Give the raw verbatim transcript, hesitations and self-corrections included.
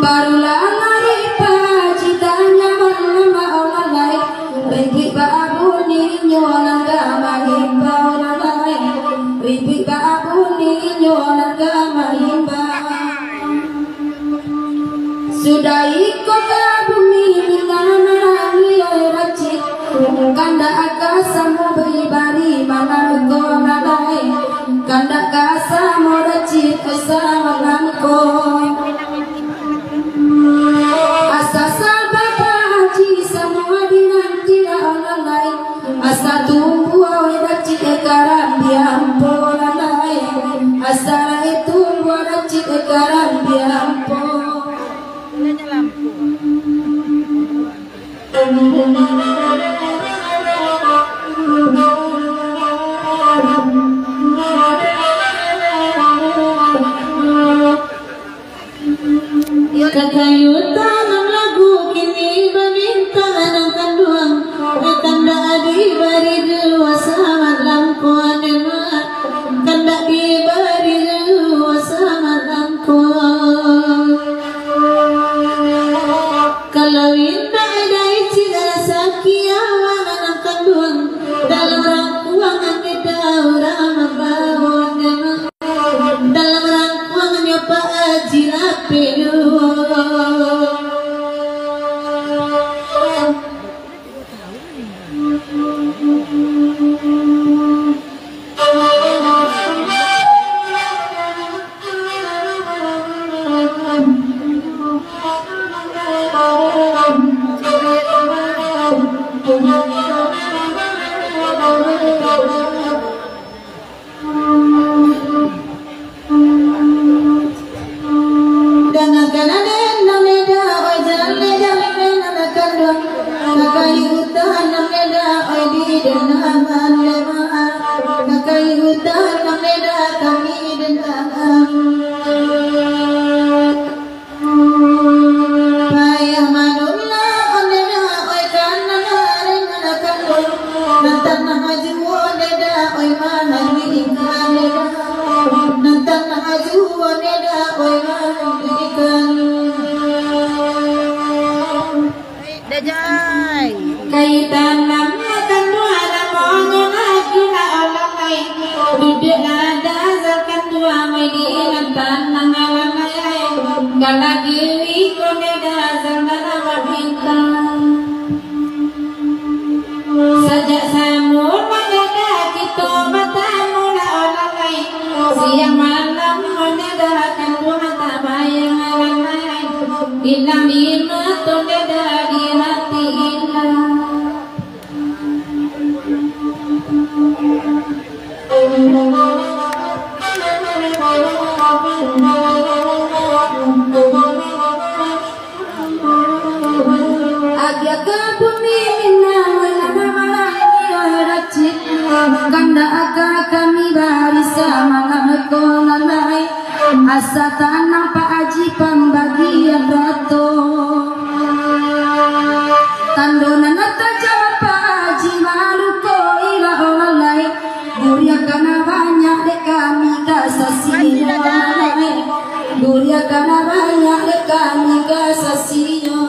Barulah lari paji tanya malam, orang lain. Ribuik baabuninyo nan ka maimbau, orang lain. Ribuik baabuninyo nan ka maimbau. Sudah iko ka bumi nan manangih racik. Kandak ka samo bari-bari manangko nan lain. Kandak ka samo racik asa manangko. Asa saba paji samo dinanti lah nan lain. Asa tumbuah wai racik karambiang po nan lain. Asa lai tumbuah racik karambiang po. Kakayu tanam lagu kini babintang nan kanduang, kandak dibari duo samalam ko, kandak dibari duo samalam ko. Kalau indak dai cik rasaki awak nan kanduang, dalam rangkuangan kita urang mambawo. Dalam rangkuangan nyo Pak Haji Lapeh duo. Dangakan aden nan eda, oi jaleh-jaleh nan kanduang. Kakai hutan nan eda, oi di dangakan lema. Kakai hutan nan eda, kami dangakan. Payah manulah onde dah, oi, kanang ari manakandung. Nan tanah aju onde dah, oi, mahal ikan dah. Nan tanah aju onde dah, oi, mahal ikan. Dajai. Kaitan nan makan buah, namonyo lagi lah orang lain. Duduak lah dazalkan tuah, mai di ingat tanang alam ayai. Kalau diri ko dazal dalam bintang. Sajak samo mangada kito batamu lah orang lain. Siang malam mangada kan rumah tak bayang alam lain. Ilang di mato beda di hati ilang. Agiah ka bumi Minang, nan malangi racik, kandak ka kami bari samalam ko nan lain. Asa tanang Pak Haji pambagian rato. Tando nan tajam Pak Haji maluko ilah orang lain. Buriakan banyak dek kami ka sasinyo. Buriakan banyak dek kami ka sasinyo.